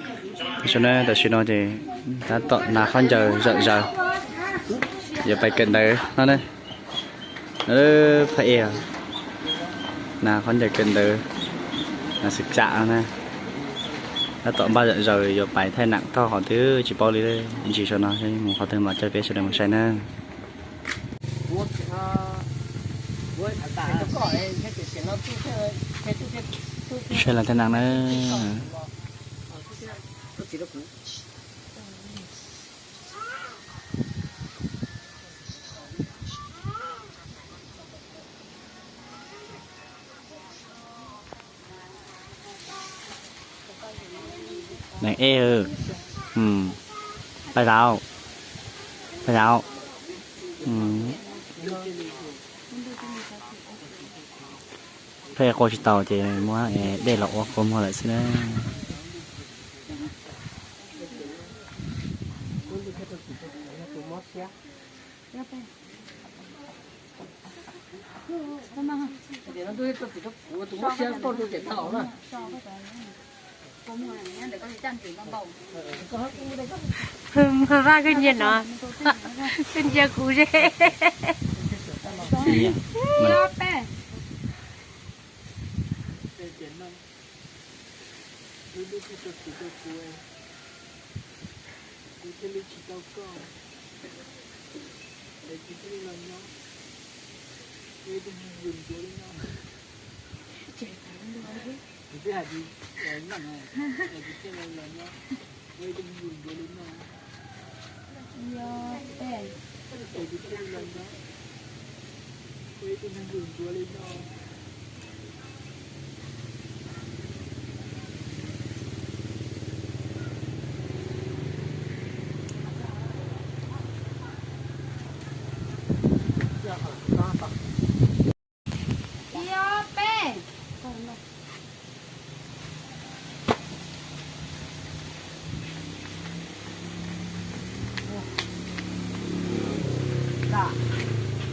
Tam sim no, tam sim no ces tab tom hnav khaub ncaws zom zaws, yuav pais kawm ntawv no na. Phaj Ej hnav khaub ncaws kawm ntawv, hnav xwm tsam no na. Tab tom npaj zom zaws yuav pais thaij nam thoj qhov twg tsis paub li. Ntsis saum no mus qhov twg mam coj peb sawv daws mus saib na. Saib los thaij nam na. Nam Ej, pais zaum, pais zaum. Phaj Ej qua tsis tau ces muab dej los ua kua muag lawm xwb na. Vaj koj ntsia no, koj ntsia kuv ze. Kuv thiaj li tsis tau koj, es kuv thiaj li los nyob ua ib tug neeg zuj zus li no. Kuv twb hais tias, es kuv thiaj li los nyob ua ib tug neeg zuj zus li no. Es kuv thiaj li los nyob ua ib tug neeg zuj zus li no. Ib ob peb.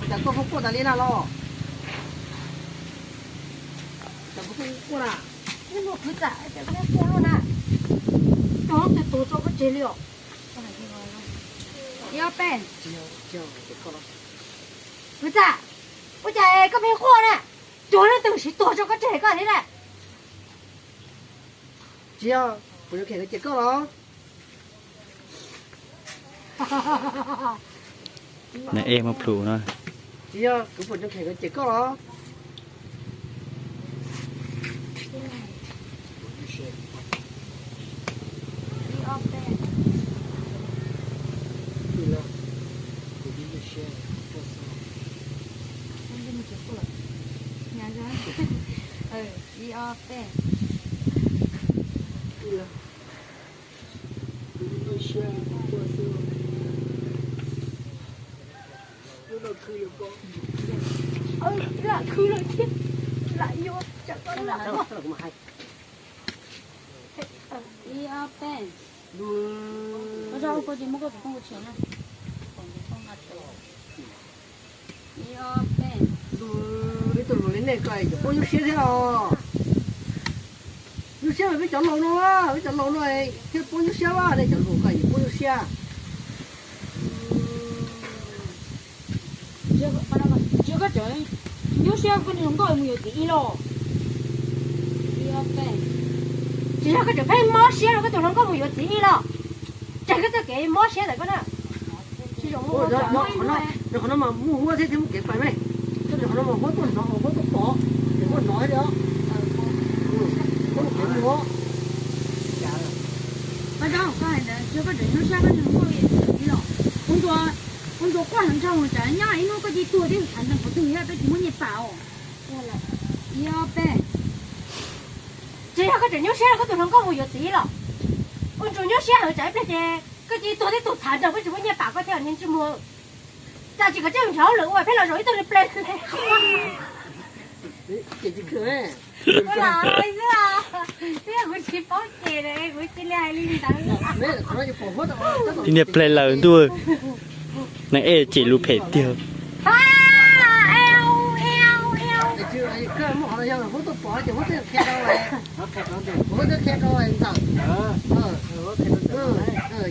Cas koj kuj quaj tas li na los? Cas koj kuj quaj na? Ib mus kwv txam cas koj quaj luaj na. Cog leej twg tuag tso koj tseg li os. Ib ob peb. Kwv txam, ua cas koj pheej quaj na? Cog leej twg siv tuag tso koj tseg koj thiab na. Tsis yog, kuv yuav khem koj ces koj los. Nws ej muab plhus no. Tsis yog, kuv puas cov khem koj ces koj los. Ib ob peb. Lam khwv lawm thiab, lam yuav tsam koj lam. Ib ob peb. Ib ob peb. Ib tug hluas li nej koj yuav poob nyuaj siab thiab los? Nyuaj siab mas peb cov laus no, peb cov laus no thiaj poob nyuaj siab, nej cov hluas koj yuav poob nyuaj siab. Tsis yog koj tseem nyuaj siab koj tus hluas nkauj mus yuav txiv ib los? Tsis yog koj tseem pheej mob siab rau koj tus hluas nkauj mus yuav txiv ib los? Tseg koj txoj kev mob siab ntawm koj na. Qhov no mas muaj huab thiab thiaj muaj kev pais me. Qhov no mas huab tuaj hnov, huab tuaj pom, ces huab hnov thiab os. Muaj kev mus os. Koj tseem nyuaj siab koj tus hluas nkauj yuav txiv ib los? Ua ntsuas quaj heev nrog mus tsam nyob ib hnub koj cia tuag thiab txhav nteeg qhov twg thiab peb tsis muaj nyiaj pam os. Ib ob peb. Tsis yog koj tseem nyuaj siab rau koj tus hluas nkauj mus yuav txiv los? Ua ntsuas nyuaj siab heev tsam ib pliag ces koj cia tuag thiab tus txhav nteeg peb tsis muaj nyiaj pam koj thiab niag ntsej muag. Cas tsis kom tsej nrov lawm ua peb los zaum ib tug li ple hle. Kuv lam hais xwb, twb yog kuv tsis paub ces kuv cia li hais li ntawd. Tib niag ple laws ntuj, neeg ej cem lus phem tiag. Huab twb qhia rau ntawm, huab twb qhia rau ntawm.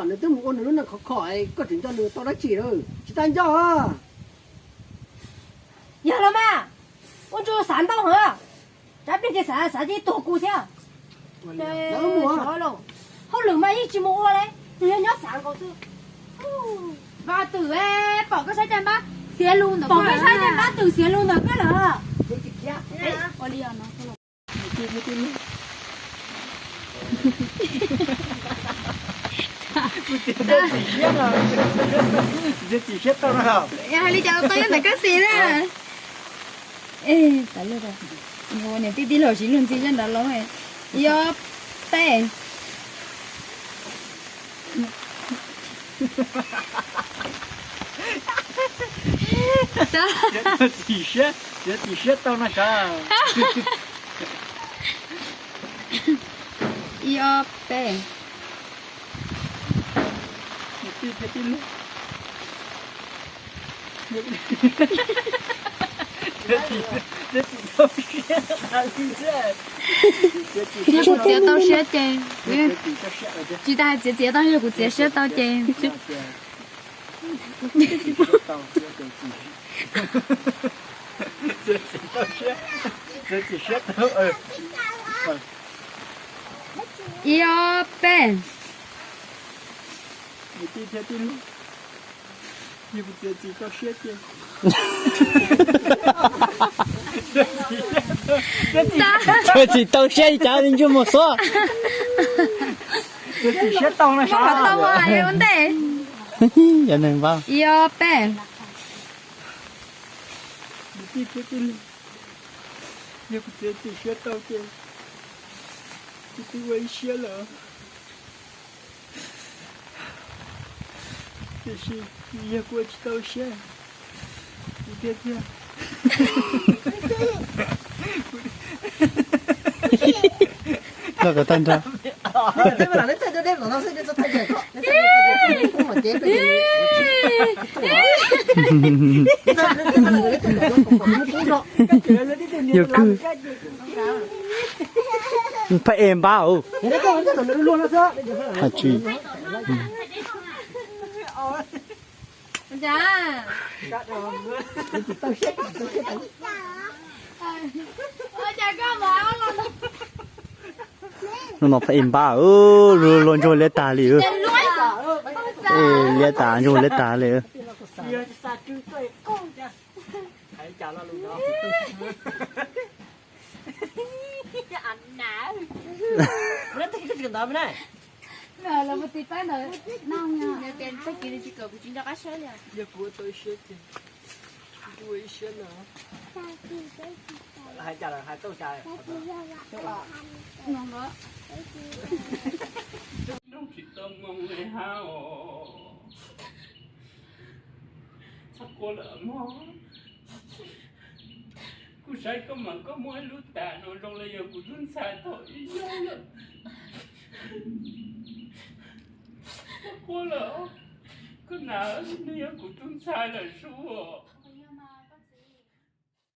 khom, nws twb mus ua nws lub neej khov khom, koj tseem nco nws tau dab tsi lawm? Tsis tas nco. Yog los mas, ua ntsuj xav ntau heev, tsam pliag ces xav xav ces tuag kuv thiab. Hauj lwm mas yeej tsis mus ua li, nws yog nyob xav nkaus xwb. Vaj Twm, pom koj saib caj npab xiav lus ntawm, pom koj saib caj npab twm xiav lus ntawm koj lawm. Txiav txim siab tau no. Hais li cas tau nyob ntawm koj xis na. Niam tij tij laug siv luag ntxhi zaj nrad los. Ib ob peb. Txiav txim siab, txiav txim siab tau no sav. Ib ob peb. Yog kuv txiav tau siab ces, tsis tas hais txiav txiav tau, yog kuv txiav siab tau ces. Ib ob peb. Txiav txim tau siab li cas li ntsej muag xuab. Txiav txim siab tau no sav. Ua ntej. Ib ob peb. Yog kuv txiav txim siab tau ces kuv twb ua ib siab lawm. Tiam sis yog kuv ua tsis tau siab, kuv thiaj thiaj. Los kom tag nrho. Yog kawg. Pheej es npab os. Tsis. Hnub no pheej es npab, luag ntsuag liab tag li. Liab tag, ntsuag liab tag li. Yog kuv tau siab ces kuv ua ib siab no. Hais cas lawm, hais tau cas? Noj tsis tau moo li hab os. Txhob quaj lawm mog. Kuv saib koj mas koj muaj ib lub tas no zoo li yog kuv tub ntxhais thaum ib zaug lawm. Txhob quaj lawm, koj na, nws yog kuv tub ntxhais lawm sub.